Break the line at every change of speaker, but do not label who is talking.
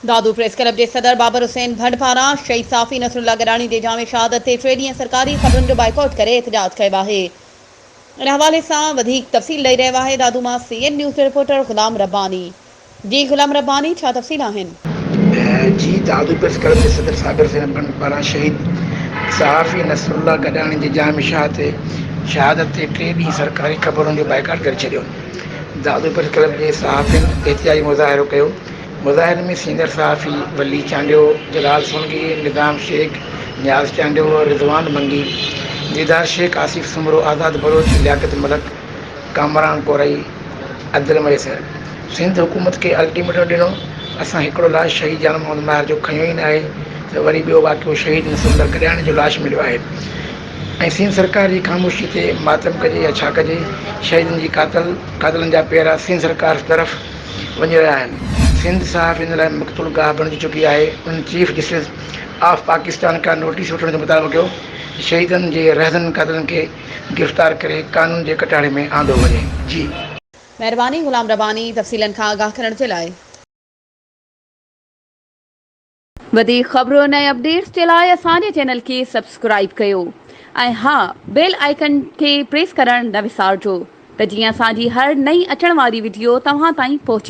Dadu press club جي صدر بابر حسين ڀنڊ پاران شهيد صحافي نصرالله گڏاڻي جي جامع شهادت تي ٽي ڏينهن سرڪاري خبرن جو بائيڪاٽ ڪري احتجاج ڪيو آهي. ان حوالي سان وڌيڪ تفصيل ڏئي رهيو آهي دادو مان سي اين نيوز جو رپورٽر غلام رباني. جي غلام رباني ڇا تفصيل آهن؟
جي دادو پريس ڪلب جي صدر صابر حسين ڀنڊ پاران شهيد صحافي نصرالله گڏاڻي جي جامع شهادت تي ٽي ڏينهن سرڪاري خبرن جو بائيڪاٽ ڪري ڇڏيو. دادو پريس ڪلب جي صحافين احتجاجي مظاهرو ڪيو. مظاهري ۾ سينئر صحافي ولي چانڊيو، جلال سولنگي، نظام شيخ، نياز چانڊيو، رضوان منگي، ديدار شيخ، آصف سومرو، آزاد بلوچ، لياقت ملڪ، ڪامران ڪورائي، عبدل مهيسر سنڌ حڪومت کي الٽيميٽم ڏنو، اسان هڪڙو لاش شهيد جان محمد ماهر جو کنيو ئي ناهي ته وري ٻيو واقعو شهيد نصرالله گڏياڻي جو لاش مليو آهي ۽ سنڌ سرڪار جي خاموشي تي ماتم ڪجي يا ڇا ڪجي، شهيدن جي قاتل قاتلن جا پيرا سنڌ سرڪار طرف وڃي رهيا آهن. سنڌ صحافين لاء مقتول گاهه بڻجي چڪي آهي. انهن چيف جسٽس آف پاڪستان کان نوٽيس وٺڻ جو مطالبو ڪيو ته شهيدن جي رهزن قاتلن کي گرفتار ڪري قانون جي ڪٽهڙي ۾ آندو وڃي. جي.
مهرباني غلام رباني تفصيلن کان آگاهه ڪرڻ جي لاء. وڌيڪ خبرن ۽ اپڊيٽس جي لاء اسان جي چينل کي سبسڪرائيب ڪيو ۽ ها بيل آئيڪن کي پريس ڪرڻ نه وسارجو ته جيئن اسان جي هر نئين اچڻ واري وڊيو توهان تائين پهچي.